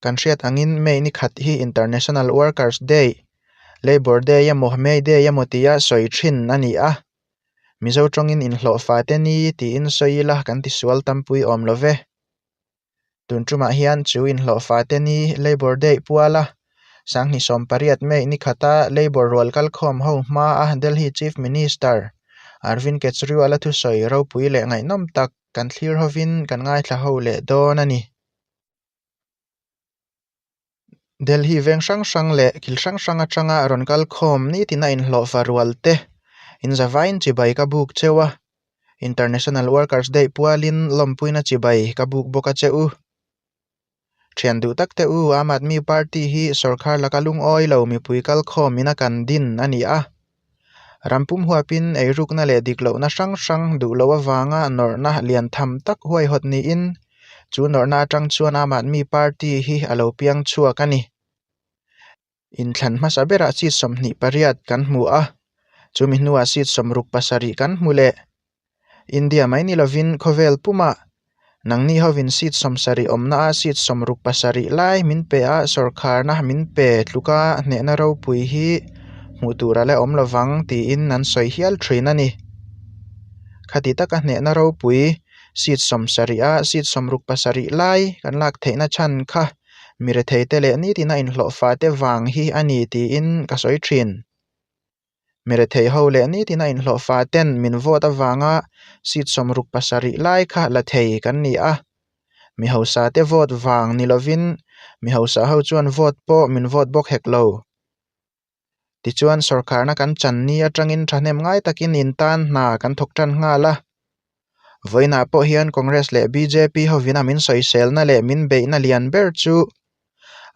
Kan hriat angin May ni khat hi International Workers Day, Labour Day emaw May Day emaw tia sawi thin a ni a. Mizo tawngin inhlawhfa te ni tiin sawi ila kan tisual tampui awm lo ve. Tun tumah hian chu inhlawhfa te ni Labour Day puala Sanghnih 18 May ni khata Labour rual kalkhawm ho hmaa Delhi Chief Minister Arvind Kejriwal-a thusawi ropui leh ngaihnawm tak kan thlir hovin kan ngaithla ho leh dawn a ni. Delhi veng hrang hrang leh kil hrang hrang atanga rawn kal khawm nitin a inhlawhfa rual te inzavain chibai ka buk cheu a, International Workers Day pualin lawmpuina chibai ka buk bawk a che u. Thian duh tak te u, Aam Aadmi Party hi sawrkhar laka lungawi lo mipui kal khawm ina kan din a ni a. Ram pum huapin eirukna leh dik lohna hrang hrang duh loh avanga nawrhna lian tham tak huaihawt niin chu nawrhna atang chuan Aam Aadmi Party hi a lo piang chhuak a ni. Inthlan hmasa berah seat 28 kan hmu a, chumi hnuah seat 67 kan hmu leh. India mai ni lovin khawvel pumah nangni hovin seat 70 awmna a seat 67 lai min pe a sawrkharna min pe tluka hnehna ropui hi hmuh tur a la awm lovang tiin an sawi hial thin a ni. Khati taka hnehna ropui seat 70 a seat 67 lai kan lak theihna chhan kha mi retheite leh nitina inhlawhfa te vang hi a ni tiin ka sawi thin. Mi rethei ho leh nitina inhlawhfa ten min vote avanga seat 67 lai kha la thei kan ni a. Mi hausa te vote vang ni lovin mi hausa ho chuan vote pawh min vote bawk hek lo. Tichuan sawrkharna kan chan ni atangin thahnem ngai takin intan hna kan thawk tan nghal a. Vawiinah pawh hian Congress leh bjp hovina min sawiselna leh min beihna lian ber chu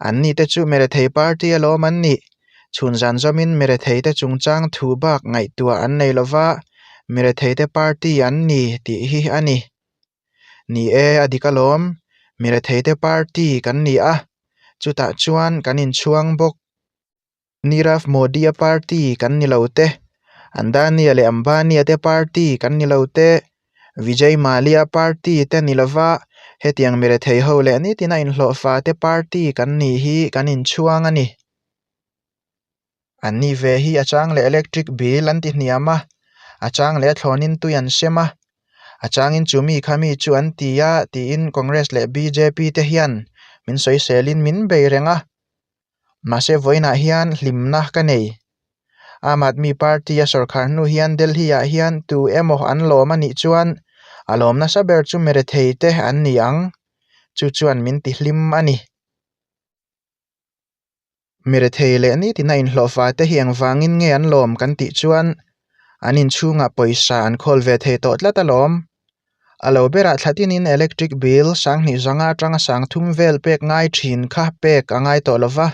anni te chu mirethei party alawm an nih. Chhun zan zawmin mirethei te chungchang thu bak ngaihtuah an nei lova, mirethei te party an ni tih hi a ni. Ni e, a dik alawm, mirethei te party kan ni a, chutah chuan kan inchhuang bawk. Nirav Modi-a party kan ni lo te, Andani-a leh Ambani-a te party kan ni lo te, Vijay Mallya party te ni lova hetiang mirethei ho leh nitina inhlawhfa te party kan nih hi kan inchhuang a ni. Anni ve hi a chang leh electric bill an ti hniam a, a chang leh a thlawnin tui an sem a, a changin chu mi kha mi chu an ti a tiin Congress leh bjp te hian min sawiselin min bei reng a. Mahse vawiinah hian hlimna ka nei. Aam Aadmi Party a sawrkhar hnu hian Delhi ah hian tu emaw an lawm a nih chuan a lawm nasa ber chu mirethei te an ni ang. Chu chuan min ti hlim a ni. Mirethei leh nitina inhlawhfa te hi engvangin nge an lawm kan tih chuan an inchhungah pawisa an khawl ve thei tawh tlat alawm. A lo berah thla tinin electric bill 2000 zanga atanga 3000 vel pek ngai thin kha pek a ngai tawh lova.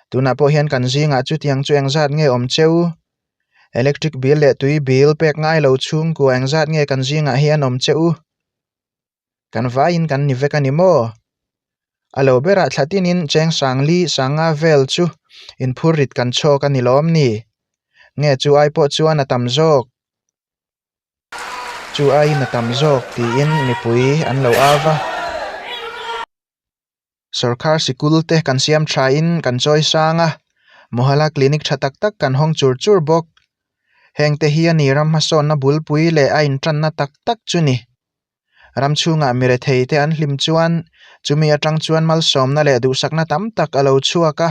Tunah pawh hian kan zingah chutiang chu engzat nge awm cheu? Electric bill leh tui bill pek ngai lo chhungkua engzat nge kan zingah hian awm cheu? Kan vaiin kan ni vek a ni maw? A lo berah thla tinin cheng 4000 500 vel chu inphur rit kan chhawk a ni lawm ni? Nge chu ai pawh chuan a tam zawk? Chu aiin a tam zawk tiin mipui an lo au va. Sawrkhar sikul te kan siam thain kan chawi sang a, Mohalla clinic tha tak tak kan hawng chur chur bawk. Heng te hi a ni ram hmasawnna bulpui leh a intanna tak tak chu ni. Ram chhungah mirethei te an hlim chuan chumi atang chuan malsawmna leh duhsakna tam tak a lo chhuak a,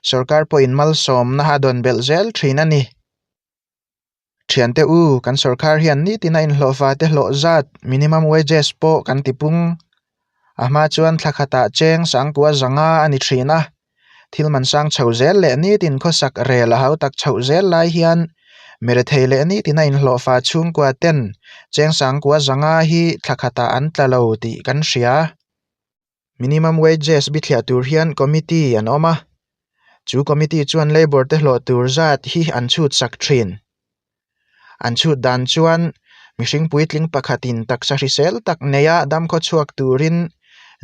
sawrkar pawhin malsawmna a dawn belh zel thin a ni. Thiante u, kan sawrkhar hian nitin a inhlawhfa te hlawh zat, minimum wages, pawh kan ti pung. A hma chuan thla khatah cheng 9500 a ni thin a, thil man sang chho zel leh nitin khawsak rel a hau tak chhoh zel lai hian mirethei leh nitin a inhlawhfa chhungkua ten cheng 9500 hi thla khatah an tla lo tih kan hria. Minimum wages bithliah tur hian committee an awm a, chu committee chuan labour te hlawh tur zat hi an chhut sak thin. An chhut dan chuan mihring puitling pakhatin taksa hrisel tak neia damkhaw chhuak turin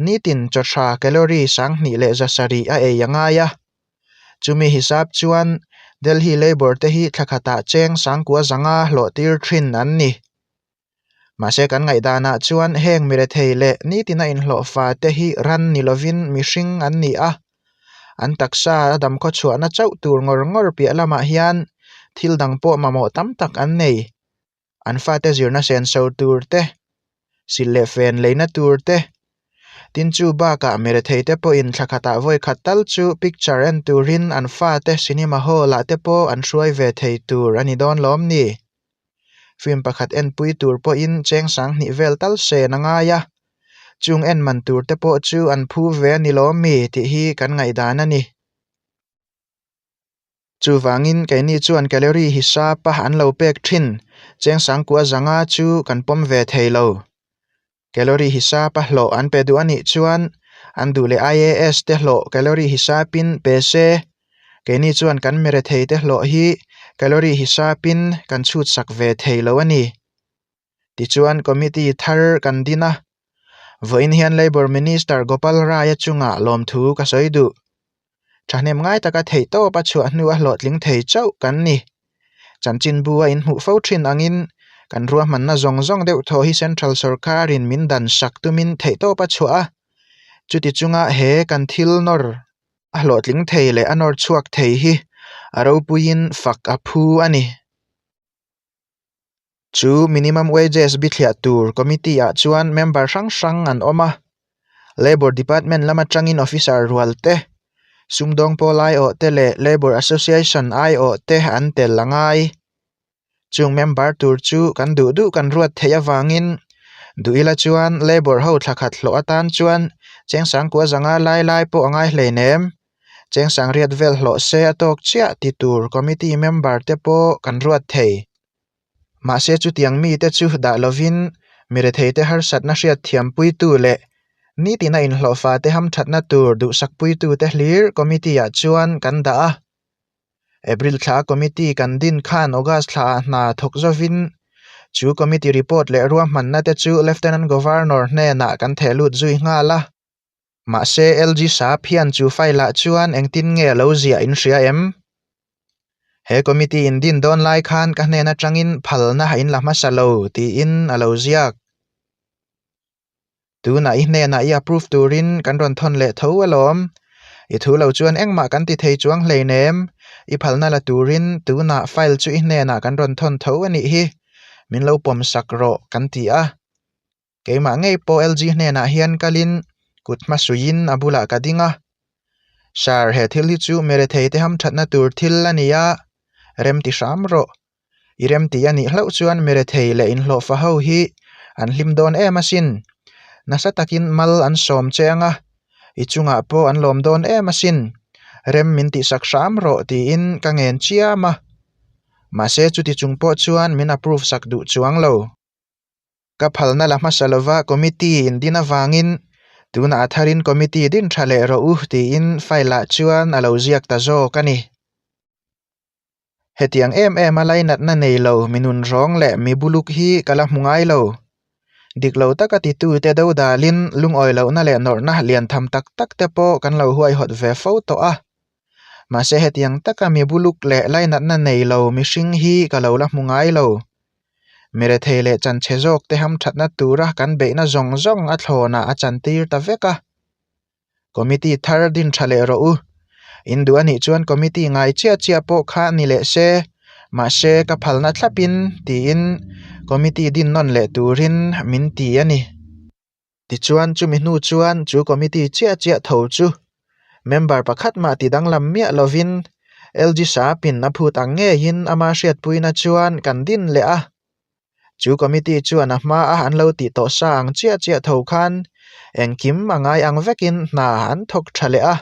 nitin chaw tha calorie 2700 a ei a ngai a. Chumi hisap chuan Delhi labour te hi thla khatah cheng 9500 hlawh tir thin an ni. Mahse kan ngaihdanah chuan heng mirethei leh nitina inhlawhfa te hi ran ni lovin mihring an ni a, an taksa a damkhaw chhuahna chauh tur ngawr ngawr piah lamah hian thil dang pawh mamawh tam tak an nei. An fate zirna senso tur te, silh leh fen leina tur te, tin chu bakah mirethei te pawhin thla khatah vawi khat tal chu picture en turin an fate cinema hall ah te pawh an hruai ve thei tur a ni dawn lawm ni. Film pakhat enpui tur pawhin cheng sanghnih vel tal sen a ngai a, chung en man tur te pawh chu an phu ve a ni lawm mi tih hi kan ngaihdan a ni. Chuvangin keini chuan calorie hisapa an lo pek thin cheng sangkua zanga chu kan pawm ve thei lo. Calorie hisapa hlawh an pe duh a nih chuan an duh leh IAS te hlawh calorie hisapin pe se. Keini chuan kan mirethei te hlawh hi calorie hisapin kan chhut sak ve thei lo a ni. Tichuan committee thar kan din a, vawiin hian Labour Minister Gopal Rai-a chungah lawmthu ka sawi duh. Thahnem ngai taka theihtawp a chhuah hnu a hlawhtling thei chauh kan ni. Chanchinbu a inhmuh fo thin angin kan ruahmanna zawng zawng deuh thaw hi Central sorkarin min dan sak tumin theihtawp a chhuah a. Chuti chunga he kan thil nawr a hlawhtling thei leh a nawr chhuak thei hi a ropuiin fak a phu a ni. Chu Minimum Wages bithliah tur Committee ah chuan member hrang hrang an awm a, Labour Department lam atangin officer rual te, sumdawng pawl aiawh te leh Labour Association aiawh te an tel a ngai. Chung member tur chu kan duh duh kan ruat theih avangin duh ila chuan Labour ho thla khat hlawh atan chuan cheng sangkua zanga lai lai pawh a ngai hleinem. Cheng sangriat vel hlawh se a tawk chiah ti tur committee member te pawh kan ruat thei. Mahse chutiang mite chu dah lovin miretheite harsatna hriat thiampuitu leh nitina inhlawhfate hamthatna tur duhsakpuitute hlir committee ah chuan kan dah a. April thla committee kan din khan August thla ah hna thawk zawvin chu committee report leh ruahmanna te chu Lieutenant Governor hnenah kan theh lut zui nghal a. Mahse LG Sap hian chu file ah chuan engtin nge a lo ziah in hria em? He committee in din dawn lai khan ka hnen atangin phalna in la hmasa lo tiin a lo ziak. Tunah i hnenah i approve turin kan rawn thawn leh tho alawm. I thu lo chuan engmah kan ti thei chuang hleinem. I phalna la turin tunah file chu i hnenah kan rawn thawn tho a nih hi. Min lo pawm sak rawh kan ti a. Keimah ngei pawh LG hnenah hian kalin kut hmasuiin a bulah ka ding a. Sir, he thil hi chu miretheite hamthatna tur thil a ni a, rem ti hram rawh. I rem tih a nih hlauh chuan mirethei leh inhlawhfa ho hi an hlim dawn em asin. Nasa takin mal an sawm che ang a, i chungah pawh an lawm dawn em asin. Rem min tihsak hram rawh tiin ka ngen chiam a. Mahse chuti chung pawh chuan min approve sak duh chuang lo. Ka phalna la hmasa lova committee in din avangin tunah a tharin committee din tha leh rawh u tiin file ah chuan a lo ziak ta zawk a ni. Hetiang em em a lainatna nei lo mi nun rawng leh mi buluk hi ka la hmu ngai lo. Dik lo taka titute do dalin lungawi lohna leh nawrhna lian tham tak tak te pawh kan lo huaihawt ve fo tawh a. Mahse hetiang taka mi buluk leh lainatna nei lo mihring hi ka lo la hmu ngai lo. Mirethei leh chanchhe zawk te hamthatna tura kan beihna zawng zawng a thlawnah a chantir ta vek a. Committee thar din tha leh rawh u. In duh a nih chuan committee ngai chiah chiah pawh kha ni leh se, mahse ka phalna thlapin tiin committee din nawn leh turin min ti a ni. Tichuan chumi hnu chuan chu committee chiah chiah tho chu member pakhat mah ti danglam miah lovin LG Sapin a phut ang ngeiin ama hriatpuina chuan kan din leh a. Chu committee chuan a hmaa an lo tih tawh sa ang chiah chiah tho khan engkim a ngai ang vekin hna an thawk tha leh a.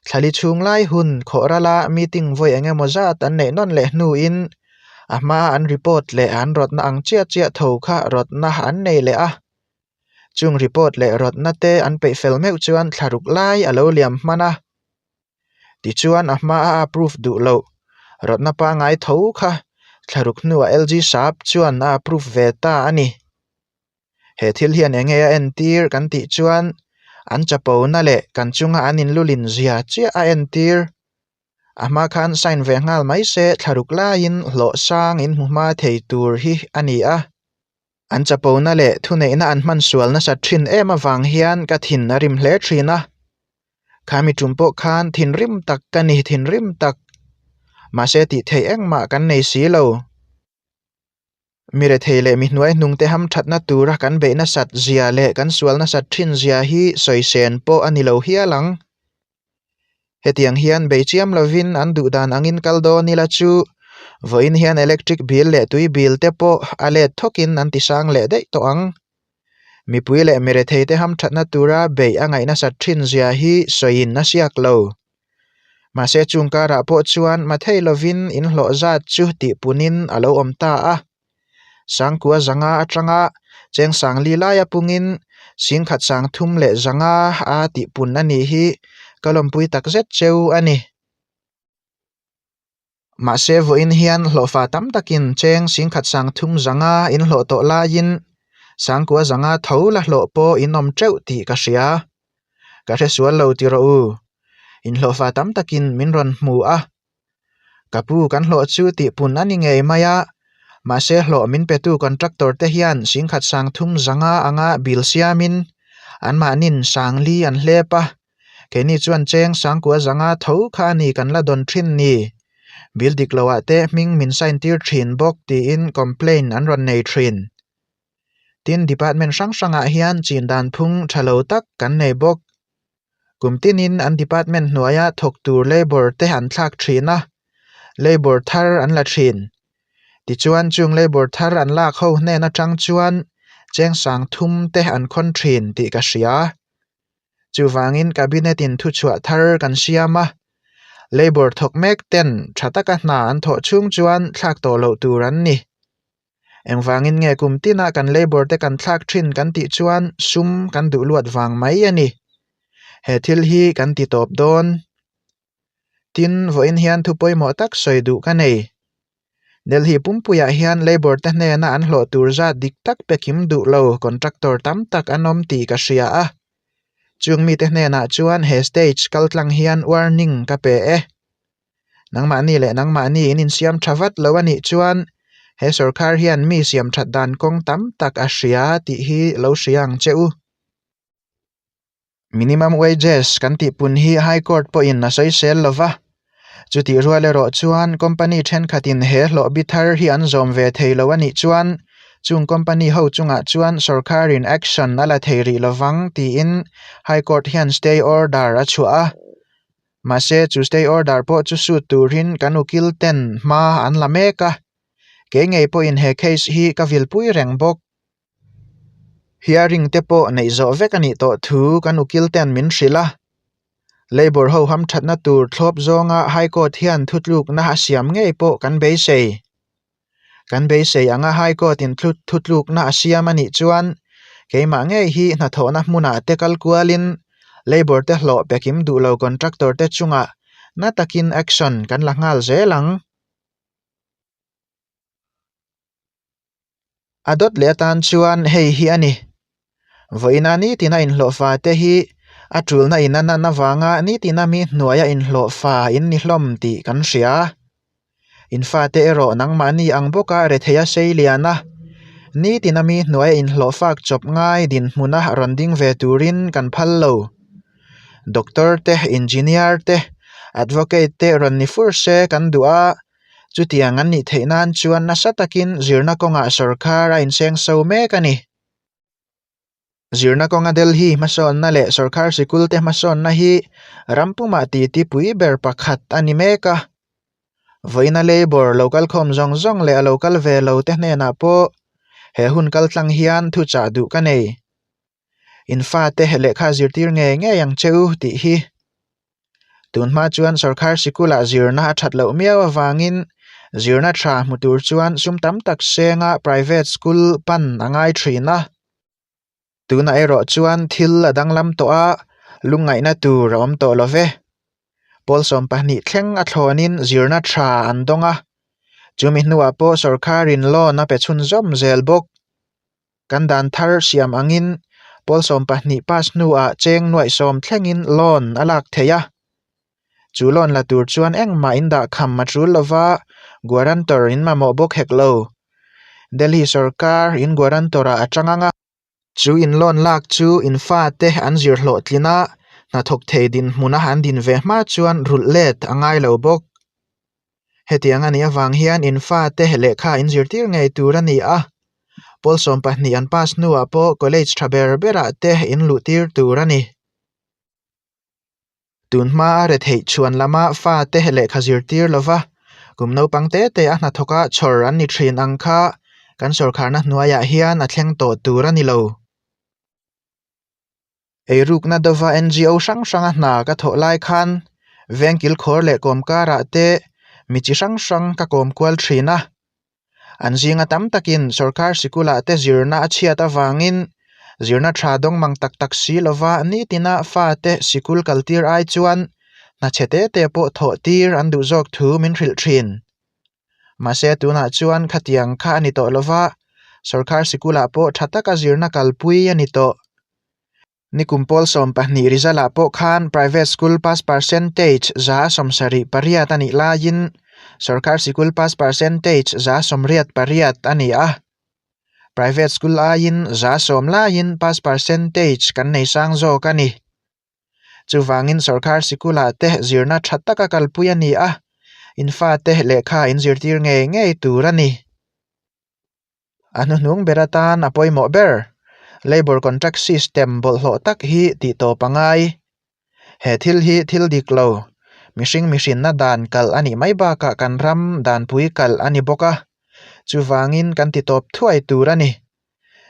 Thlali chhung lai hun khawh rala meeting vawi eng emaw zat an neih nawn leh hnuin a hmaa an report leh an rawtna ang chiah chiah tho kha rawtna an nei leh a. Chung report leh rawtna te an peih fel meuh chuan thla ruk lai a lo liam hman a. Tichuan a hma a approve duh loh rawtna pangngai tho kha thla ruk hnuah LG Sap chuan a approve ve ta a ni. He thil hian eng nge a entir kan tih chuan an chapona leh kan chunga an inlulin zia chiah a entir. A hma khan sign ve nghal mai se thla ruk laiin hlawh sang in hmu hma thei tur hi a ni a. An chapona leh thuneihna an hman sual nasat thin em avang hian ka thin a rim hle thin a. Khami tum pawh khan thinrim tak ka ni thinrim tak. Mahse tih theih engmah kan nei si lo. Mi rethei leh mi hnuai hnungte hamthatna tura kan beih nasat zia leh kan sual nasat thin zia hi sawisen pawh a ni lo hial ang. Hetiang hian bei chiam lovin an duh dan angin kal dawn ila chu vawiin hian electric bill leh tui bill te pawh a let thawkin an ti sang leh daih tawh ang. Mipui leh miretheite hamthatna tura beih a ngaih nasat thin zia hi sawiin a siak lo. Mahse chung karah pawh chuan mathei lovin inhlawh zat chu tihpunin a lo awm ta a. Sangkua zanga atanga cheng sangli laia pungin singkhat sangthum leh zanga a tihpun a nih hi ka lawmpui takzet cheu a ni. Mahse vawiin hian hlawhfa tam takin cheng singkhat sangthum zanga inhlawh tawh laiin sangkua zanga tho la hlawh pawh in awm teuh tih ka hria. Ka hresual lo ti rawh u. Inhlawhfa tam takin min rawn hmu a. Ka pu kan hlawh chu tihpun a ni ngei mai a, mahse hlawh min petu contractor te hian singkhat sangthum zanga anga bill siamin anmahnin sangli an hlep a, keini chuan cheng sangkua zanga tho kha a ni kan la dawn thin ni. Bill dik loah te hming min sign tir thin bawk tiin complaint an rawn nei thin. Tin, department hrang hrangah hian chin dan phung tha lo tak kan nei bawk. Kum tinin an department hnuaia thawk tur labour te an thlak thin a, labour thar an la thin. Tichuan chung labour thar an lak ho hnen atang chuan cheng sang thum te an khawn thin tih ka hria. Chuvangin Cabinet in thuchhuah thar kan siam a, labour thawk mek ten tha taka hna an thawh chhung chuan thlak tawh loh tur an ni. Engvangin nge kum tina kan labour te kan thlak thin kan tih chuan sum kan duh luat vang mai a ni. He thil hi kan ti tawp dawn. Tin, vawiin hian thu pawimawh tak sawi duh ka nei. Delhi pumpuiah hian labour te hnena an hlawh tur zat dik tak pe kim duh lo contractor tam tak an awm tih ka hria a. Chung mite hnenah chuan he stage kaltlang hian warning ka pe e. Nangmahni leh nangmahni in insiam tha vat lo a nih chuan he sawrkhar hian mi siam that dan kawng tam tak a hria tih hi lo hria ang che u. Minimum wages kan tih pun hi High Court pawhin a sawisel lo va, chutih rual erawh chuan company thenkhatin he hlawh bi thar hi an zawm ve thei lo a nih chuan chung company ho chungah chuan sawrkharin action a la thei rih lo vang tiin High Court hian stay order a chhuah a. Mahse, chu stay order pawh chu suit turin kan ukil ten hma an la mek a, kei ngei pawhin he case hi ka vilpui reng bawk. Hearing te pawh neih zawh vek a nih tawh thu kan ukil ten min hrilh a. Labour ho hamthatna tur thlawp zawnga High Court hian thutlukna a siam ngei pawh kan beisei. Kan beisei anga High Court in thutlukna a siam a nih chuan keimah ngei hi hnathawhna hmunah te kal kualin Labour te hlawh pe kim duh lo contractor te chungah na takin action kan la nghal zel ang. A dawt leh atan chuan hei hi a ni. Vawiina nitina inhlawhfa te hi a tulna in a nan avanga nitina mi hnuaia inhlawhfa in ni hlawm tih kan hria. In fate erawh nangmahni ang bawka retheia sei lian a, nitina mi hnuaia inhlawhfak chawp ngai dinhmuna rawn ding ve turin kan phal lo. Doctor te, Engineer te, Advocate te rawn ni fur se kan duh a, Chutiang an nih theih nan chuan nasa takin zirna kawngah sawrkar a inseng so mek a ni. Zirna kawnga Delhi hmasawnna leh sawrkar sikulte hmasawnna hi ram pumah titi pui ber pakhat a ni mek a. Vawiina Labour lo kalkhawm zawng zawng leh a lo kal ve lo te hnenah pawh he hun kaltlang hian thuchah duh ka nei. In fate lehkha zirtir ngei ngei ang che u tih hi. Tun hma chuan sawrkhar sikulah zirna a that loh miau avangin zirna tha hmu tur chuan sum tam tak senga private school pan a ngai thin a. Tunah erawh chuan thil a danglam tawh a, lungngaihna tur a awm tawh lo ve. Pawl 12 thleng a thlawnin zirna tha an dawng a, chumi hnuah pawh sawrkharin loan a pe chhunzawm zel bawk. Kan dan thar siam angin pawl 12 pass hnuah cheng nuaih sawm thlengin loan a lak theih a. Chu loan la tur chuan engmah in dah kham a tul lova, guarantor in mamawh bawk hek lo. Delhi sorkar in guarantor-ah a tang ang a. Chu in loan lak chu in fate an zir hlawhtlin a, hnathawk thei dinhmuna an din ve hma chuan rulh let a ngai lo bawk. Hetiang a nih avang hian in fate lehkha in zirtir ngei tur a ni a, pawl 12 an pass hnuah pawh college tha ber berah te in luhtir tur a ni. Tun hmaa retheih chhuan lama fate lehkha zirtir lova kum naupang te te a hnathawka chhawr an ni thin ang kha kan sawrkharna hnuaiah hian a thleng tawh tur a ni lo. Eirukna dova NGO hrang hranga hna ka thawh lai khan veng kilkhawr leh kawmkarah te mi chi hrang hrang ka kawm kual thin a. An zinga tam takin sawrkar sikulah te zirna a chhiat avangin zirna tha dawng mang tak tak si lova nitina fate sikul kaltir ai chuan hna chhe te te pawh thawh tir an duh zawk thu min hrilh thin. Mahse tunah chuan khatiang kha a ni tawh lova, sawrkar sikulah pawh tha taka zirna kalpui a ni tawh. Nikum pawl 12 result-ah pawh khan private school pass percentage 78% a nih laiin sawrkar sikul pass percentage 88% a ni a. Private school aiin 10% laiin pass percentage kan nei sang zawk a ni. Chuvangin sawrkar sikulah te zirna tha taka kalpui a ni a, in fate lehkha in zirtir ngei ngei tur a ni. A hnuhnung ber atan a pawimawh ber, Labour Contract System bawlhhlawh tak hi tih tawp a ngai. He thil hi thil dik lo, mihring mihrinna dan kalh a nih mai bakah kan ram danpui kalh a ni bawk a, chuvangin kan ti tawp thuai tur a ni.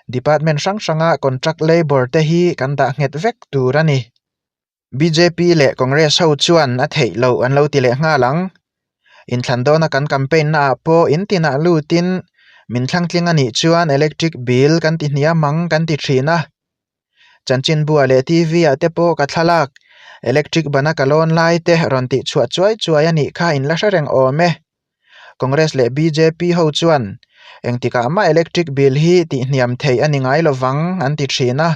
Department hrang hranga contract labour te hi kan dah nghet vek tur a ni. Bjp leh Congress ho chuan a theih loh an lo ti leh nghal ang. Inthlan dawna kan campaign naah pawh in tinah lutin min thlangtling a nih chuan electric bill kan ti hniam ang kan ti thin a. Chanchinbua leh TV ah te pawh ka thlalak electric bana ka lawn lai te rawn tih chhuah chuai chuai a nih kha in la hre reng awm e. Congress leh bjp ho chuan engtikah mah electric bill hi tih hniam theih a ni ngai lovang an ti thin a.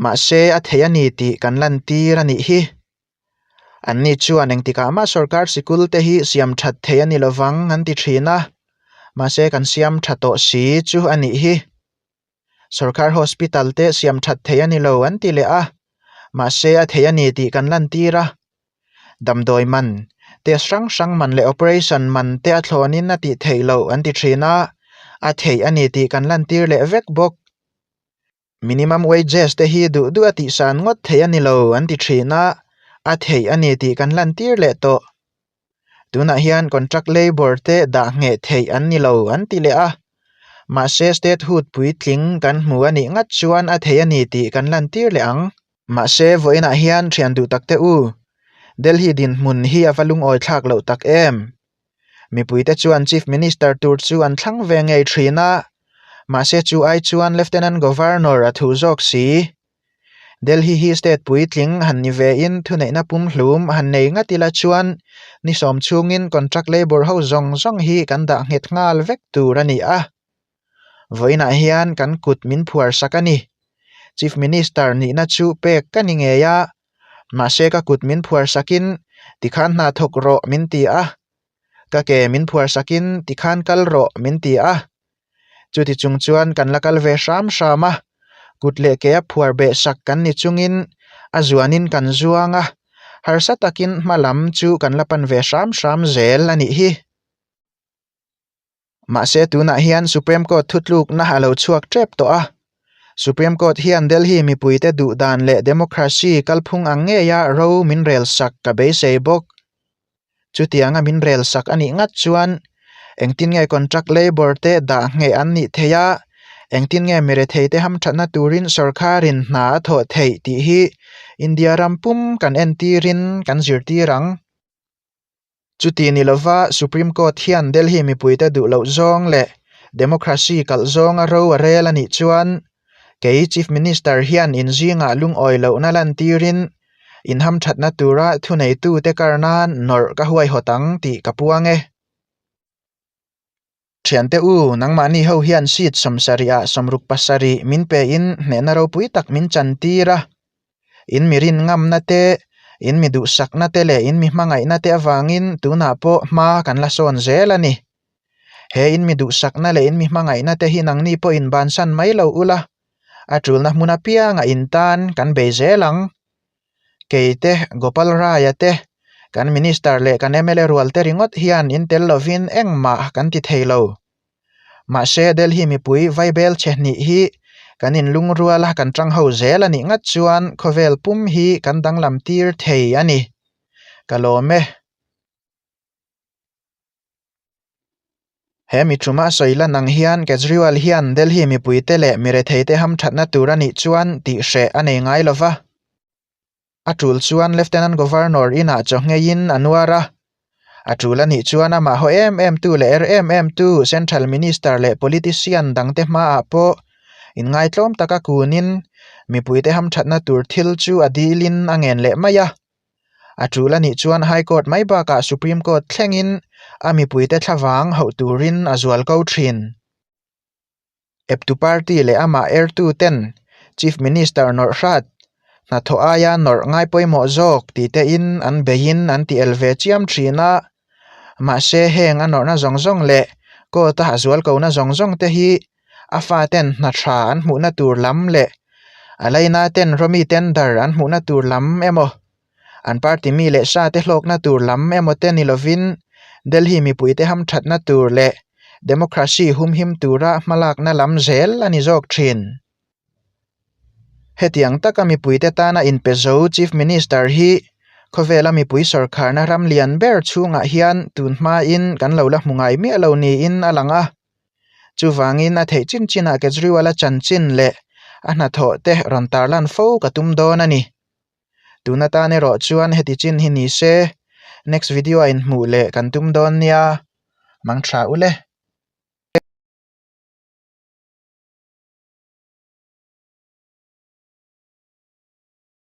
Mahse a thei a ni tih kan lantir a nih hi. Anni chuan engtikah mah sawrkar sikul te hi siam that thei a ni lovang an ti thin a, mahse kan siam tha tawh si chu a nih hi. Sawrkar hospital te siam that thei a ni lo an ti leh a, mahse a thei a ni tih kan lantir a. Damdawi man, test hrang hrang man leh operation man te a thlawnin a tih theih loh an ti thin a, a theih a ni tih kan lantir leh vek bawk. Minimum wages te hi duh duh a tihsan ngawt theih a ni lo an ti thin a, a theih a ni tih kan lantir leh tawh. Tunah hian contract labour te dah ngheh theih an ni lo an ti leh a, mahse statehood puitling kan hmu a nih ngat chuan a theih a ni tih kan lantir leh ang. Mahse vawiinah hian thian duh tak te u, Delhi dinhmun hi a va lungawi thlak loh tak em? Mipuite chuan Chief Minister tur chu an thlang ve ngei thin a, mahse chu ai chuan Lieutenant Governor a thu zawk si. Delhi hi state puitling han ni vein thuneihna pumhlum han nei ngat ila chuan ni sawm chhungin contract labour ho zawng zawng hi kan dah nghet nghal vek tur a ni a. Vawiinah hian kan kut min phuar sak a ni. Chief Minister nihna chu pek ka ni ngei a, mahse ka kut min phuar sakin tikhan hna thawk rawh min ti a, ka ke min phuar sakin tikhan kal rawh min ti a. Chuti chung chuan kan la kal ve hram hram a, kut leh ke a phuar beh sak kan ni chungin a zuanin kan zuang a, harsa takin hma lam chu kan la pan ve hram hram zel a nih hi. Mahse tunah hian Supreme Court thutlukna a lo chhuak tep tawh a. Supreme Court hian Delhi mipuite duh dan leh democracy kalphung ang ngeia ro min rel sak ka beisei bawk. Chutianga min rel sak a nih ngat chuan engtin nge contract labour te dah ngheh an nih theih a, engtin nge mirethei te hamthatna turin sawrkharin hna a thawh theih tih hi India ram pum kan entirin kan zirtir ang. Chuti ni lova Supreme Court hian Delhi mipuite duh loh zawng leh democracy kalh zawnga ro a rel a nih chuan kei Chief Minister hian inzingah lungawi lohna lantirin inhamthatna tura thuneitute kar nan nawrh ka huaihawt ang tih ka puang e. Thiante u, nangmahni ho hian seat 70 ah 67 min pein hnehna ropui tak min chantir a. In mi rin ngamna te, in mi duhsakna te leh in mi hmangaihna te avangin tunah pawh hma kan la sawn zel a ni. He in mi duhsakna leh in mi hmangaihna te hi nangni pawhin bansan mai lo ula, a tulna hmun apiangah in tan kan bei zel ang. Keite, Gopal Rai-a te, kan Minister leh kan mla rual te ringawt hian in tel lovin engmah kan ti thei lo. Mahse, Delhi mipui vaibel chhe hnih hi kan inlungrual a kan tang ho zel a nih ngat chuan khawvel pum hi kan danglam tir thei a ni. Ka lawm e. He mi thuma sawi lan ang hian Kejriwal hian Delhi mipuite leh miretheite hamthatna tur a nih chuan tih hreh a nei ngai lo va. A tul chuan Lieutenant Governor inah chaw ngheiin a nuar a. A tul a nih chuan amah haw em em tu leh er em em tu Central Minister leh Politician dangte hmaah pawh inngaitlawm taka kunin mipuite hamthatna tur thil chu a dilin a ngen leh mai a. A tul a nih chuan High Court mai bakah Supreme Court thlengin a mipuite thlavang hauh turin a zual ko thin. Eptu party leh amah ertu ten Chief Minister nawrh hrat, hnathawh aia nawrh ngai pawimawh zawk ti tein an beiin an ti el ve chiam thin a. Mahse heng a nawrhna zawng zawng leh court-a a zual kona zawng zawng te hi a faten hna tha an hmuhna tur lam leh a laina ten rawmi tender an hmuhna tur lam emaw, an party mi leh sa te hlawkna tur lam emaw te ni lovin Delhi mipuite hamthatna tur leh democracy humhim tura hmalakna lam zel a ni zawk thin. Hetiang taka mipuite tana inpe zo Chief Minister hi khawvela mipui sawrkharna ram lian ber chhungah hian tun hmain kan lo la hmu ngai miah lo niin a lang a. Chuvangin a theih chin chinah Kejriwal-a chanchin leh a hnathawh te rawn tarlan fo ka tum dawn a ni. Tun atan erawh chuan heti chin hi ni se, next video-a inhmuh leh kan tum dawn nia. Mang tha ule.